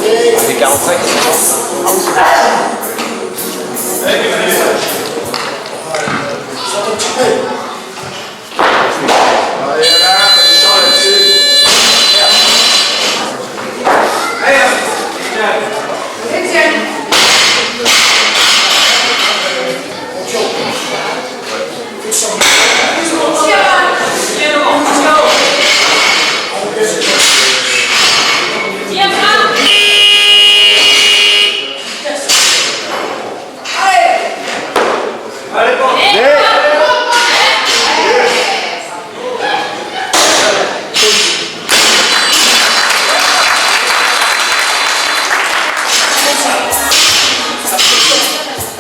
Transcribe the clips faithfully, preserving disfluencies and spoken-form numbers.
Deuxième. Fait quarante-cinq.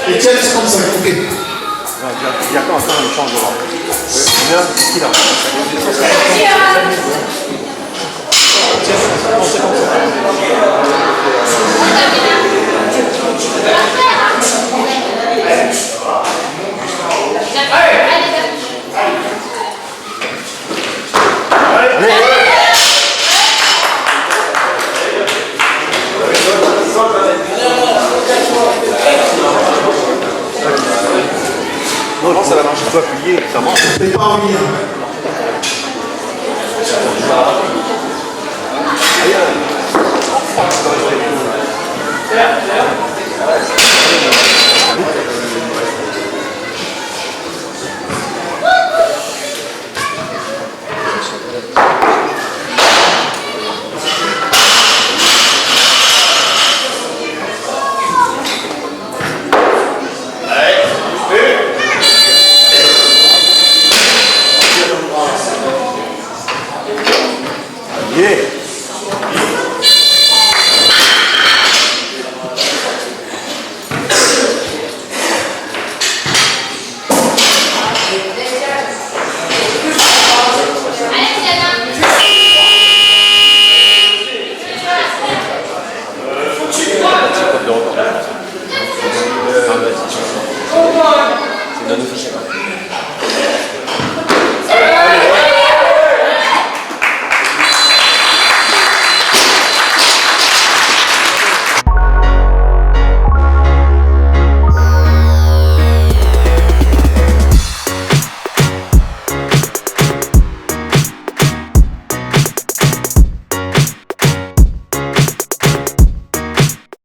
Étienne, c'est comme ça, ok. Non, il y a, il y a quand ça, on change de rang. Oui, bien, ici, là. Non, non, ça va marcher. Faut appuyer, ça marche. C'est pas en lien.